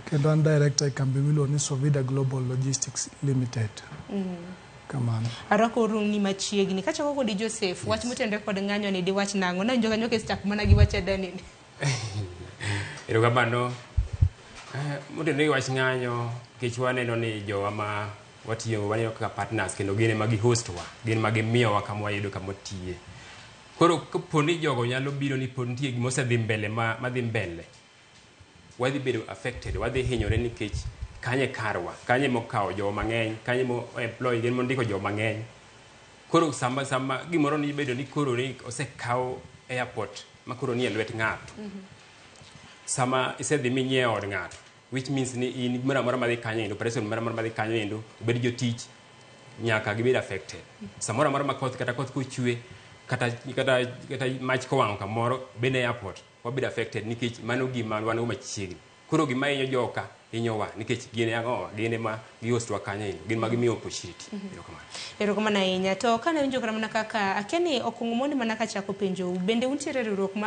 Kendo an director e kambi miluongo ni Sovida Global Logistics Limited. Kamano. Arwako ni machiegni. Kachako kodi Joseph, wach motenore kod ng'anyo ni diwach nang'o? Nawinjo kanyo kichako mana gi wach Adani ni. Erokamano. Motenore gi wach ng'anyo, nikech waneno ni jowa ma watiyo waneno kaka partners kendo gin ema gi host wa, gin ema gimiyowa kama wayudo kama watiye. Koro kapo ni jogo nyalo biro ni pod nitie gima osedhi mbele ma madhi mbele, wadhi bedo affected, wadhi hinyore nikech kanye karwa, kanye mokawo jowa mang'eny, kanye mo employ, gin mondiko jowa mang'eny. Koro sama gimoro ni bedo ni koro ni osekaw airport ma koro ni e lwet ng'ato. Sama isedhi minyiewo od ng'ato, which means ni in gimoro amora madhi kanyo endo, operation moro amora madhi kanyo endo, obed jotich, nyaka gibed affected. Samoro amora ma koth kata koth kochwe, kata mach kowang'o kamoro, bed e airport, wabedo affected nikech mano gima wan go machiegni. Koro gima hinyo joka hinyowa nikech gin ang'owa, gin ema gihostwa kanyo endo, gin ma gimiyo opportunity. Erokamano. Erokamano ahinya. To kane awinjo kata mana kaka akia ni okuongo mondi mana kachako penjou, bende untiere e riwruok mar